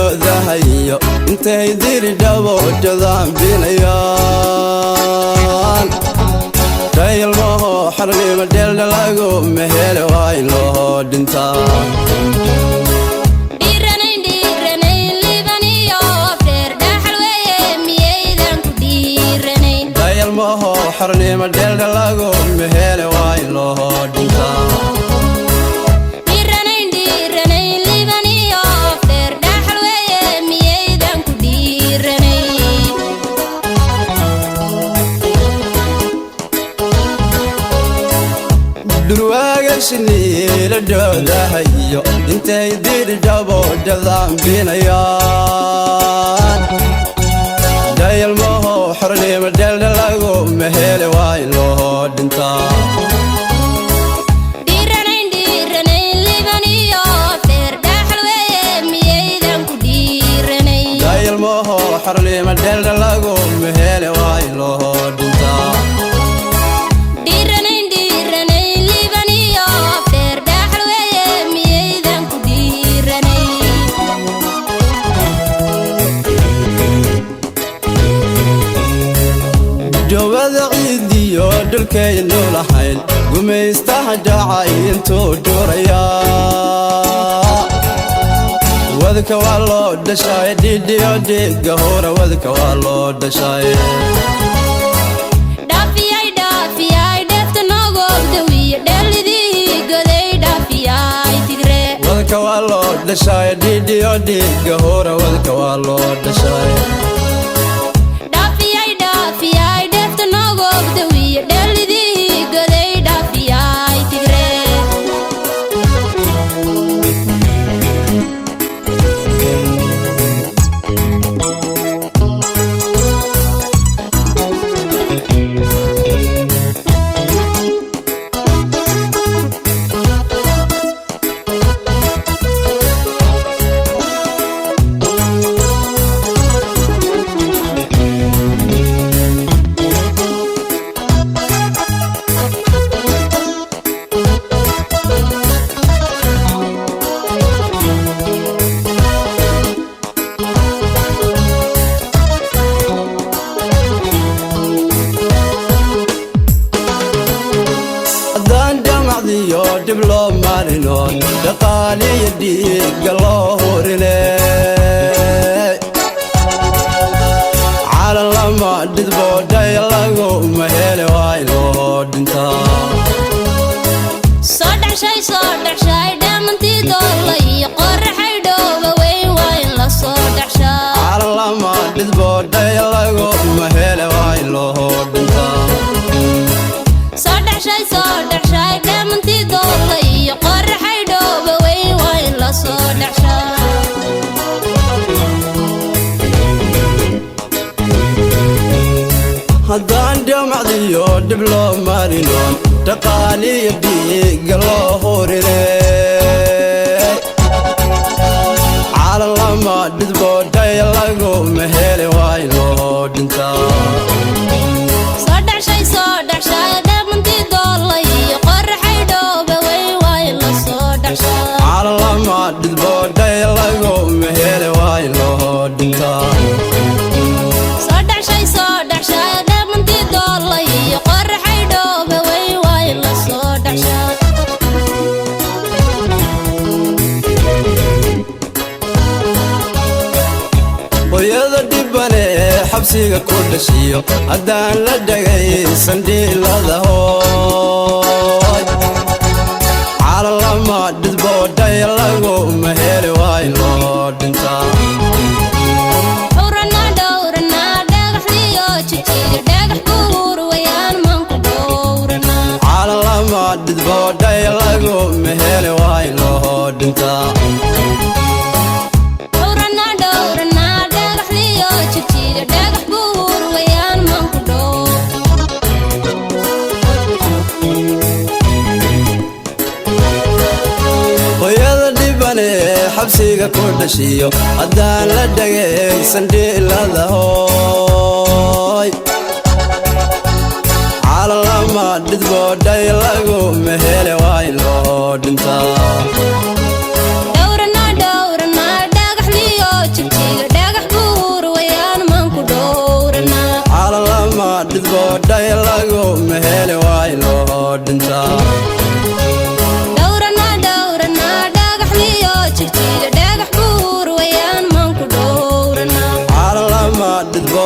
Dhoodahayo intay diri dhaboojadaan binayaan. Dhayalmaho xornimo dheeldhalagu mahele, waa in loo dhintaa. Dhiiranayn, dhiiranayn, liibaniyo afdheer dhaxal weeye, miyaydan ku dhiiranayn? Dhayalmaho xornimo dheeldhalagu mahele, waa in loo dhintaa. Dhiiranayn, dhiiranayn, liibaniyo afdheer dhaxal weeye, miyaydan ku dhiiranayn? Dhurwaaga shiniila dhoodahayo intay diri dhaboojadaan binayaan. Dhayalmaho xornimo dheeldhalagu mahele, waa in loo dhintaa. Dhiiranayn, dhiiranayn, liibaniyo afdheer dhaxal weeye, miyaydan ku dhiiranayn? Dhayalmaho xornimo dheeldhalagu mahele, waa in loo dhintaa. Dhiiranayn, dhiiranayn, liibaniyo afdheer dhaxal weeye, miyaydan ku dhiiranayn? Jowada ciidiyo dhulkaynu lahayn gumaystaha dhacay intuu dhurayaa. Wadka waa loo dhashay dhidhiyo dhiigga hora, wadka waa loo dhashay. Dhaafiyay, dhaafiyay, dheefta nogoobdawiyo dheelidii goday, dhaafiyay tigree. Wadka waa loo dhashay dhidhiyo dhiigga hora, wadka waa loo dhashay. Dhaafiyay, dhaafiyay, dheefta nogoobdawiyo dheelidii goday, dhaafiyay tigree. Haddaan dhamacdiyo dhib loo marino, dhaqaaliyo dhiigga loo hurine, calan lama dhidboodhay lagu mahele, waa in loo dhintaa. Soo dhacshay, soo dhacshay, dhammantii doolla iyo qoraxay dhooba weyn, waa in la soo dhacshaa. Calan lama dhidboodhay lagu mahele, waa in loo dhintaa. Soo dhacshay, soo dhacshay, dhammantii doolla iyo qoraxay dhooba weyn, waa in la soo dhacshaa. Haddaan dhamacdiyo dhib loo marino, dhaqaaliyo dhiigga loo hurine, calan lama dhidboodhay lagu mahele, waa in loo dhintaa. Soo dhacshay, soo dhacshay, dhammantii doolla iyo qoraxay dhooba weyn, waa in la soo dhacshaa. Calan lama dhidboodhay lagu mahele, waa in loo dhintaa. Soo dhacshay, soo dhacshay, dhammantii doolla iyo qoraxay dhooba weyn, waa in la soo dhacshaa. Hooyada dhibane ee xabsiga ku dhashiyo haddaan la dhagaysan dhiilada hooy, calan lama dhidboodhay lagu mahele, waa in loo dhintaa. Dhowrana, dhowrana, dhagaxdiyo jijiga dhagax buur wayaan manku dhowrana. Calan lama dhidboodhay lagu mahele, waa in loo dhintaa. Dhowrana, dhowrana, dhagaxdiyo jijiga dhagax buur wayaan manku dhow. Hooyada dhibane ee xabsiga ku dhashiyo haddaan la dhagaysan dhiilada hooy, calan lama dhidboodhay lagu mahele, waa in loo dhintaa. Dhowrana, dhowrana, dhagaxdiyo jijiga. dhidbo.